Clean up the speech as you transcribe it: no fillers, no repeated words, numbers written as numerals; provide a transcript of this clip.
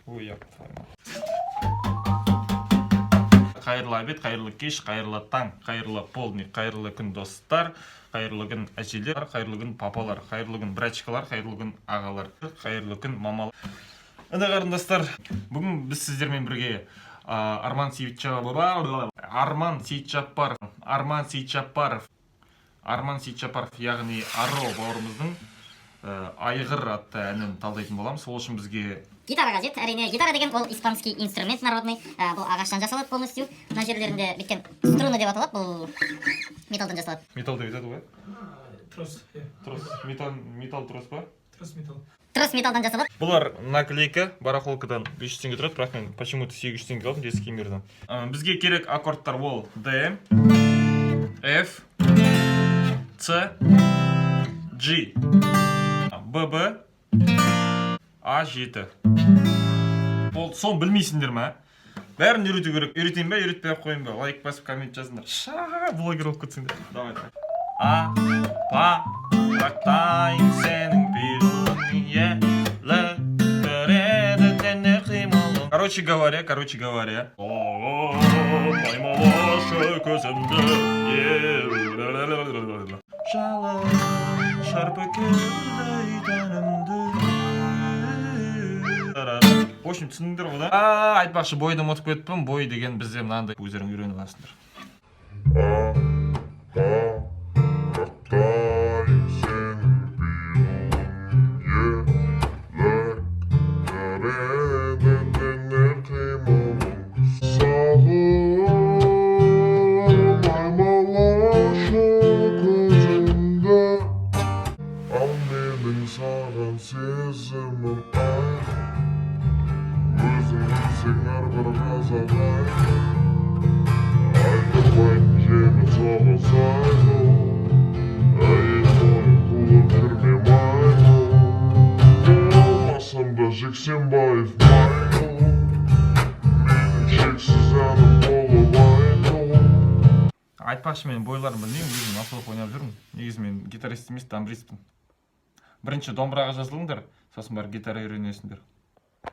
Ой, ёб твою мать. Қайырлы обед, қайырлы кеш, қайырлы таң, қайырлы полдник, қайырлы күн, достар, қайырлы күн, әжелер, қайырлы күн, папалар, қайырлы күн, братчикалар, қайырлы күн, ағалар, қайырлы күн, мамалар, іні қарындастар. Бүгін біз сіздермен бірге Арман Сейітжаппаров, Арман Сейітжаппаров, Арман Сейітжаппаров, яғни Аро бауырымыздың «Айғыр» атты әнін талдайтын боламыз. Сол үшін бізге Гитара қажет, әрине. Гитара деген ол испанский инструмент народный. Бұл ағаштан жасалады полностью. Мына жерлерінде бүйткен струны деп аталады, бұл металлдан жасалады. Металл деп айтады ғой? Трос, иә. Трос, металл, металл трос па? Трос металл. Трос металлдан жасалады. Бұлар наклейка, барахолкадан 500 теңге тұрады, бірақ мен почему то 800 теңге алдым Детский мирдан. Бізге керек аккордтар ол D, F, C, G, B, B, A 7. Болды, соны білмейсіңдер ма? Бәрін үйрету керек. Үйретейін ба, үйретпей ақ қояйын ба? Лайк басып, коммент жазыңдар. Ша, блогер болып кетсеңдер. Давай. А, па, тақтайын сенің пиғылың еліктіреді дене қимылың. Короче говоря, короче говоря. Маймалашы көзімді. Жалын шарпы келді тәнімді. В общем, түсіндіңдер ғой, да? А, айтпақшы, бойды ұмытып кетіппін. Бой деген бізде мынандай, өздерің үйреніп аласыңдар. А, па, тақтайын сенің пиғылың еліктіреді дене қимылың сағым аймалашы көзімді, ал менің саған сезімім ай, өзің білсең, әрбір қазақ ай, айырмайтын жемі соғыс айғыл, әйел мойын қуып жүрме маймыл, болмасам да Жексенбаев Майкл, менің шексіз әнім болып айтыл. Айтпақшы, мен бойларын білмеймін, өзім насолық ойнап жүрмін. Негізі мен гитарист емес, домбристпін. Бірінші домбыраға жазылыңдар, сосын барып гитара үйренесіңдер.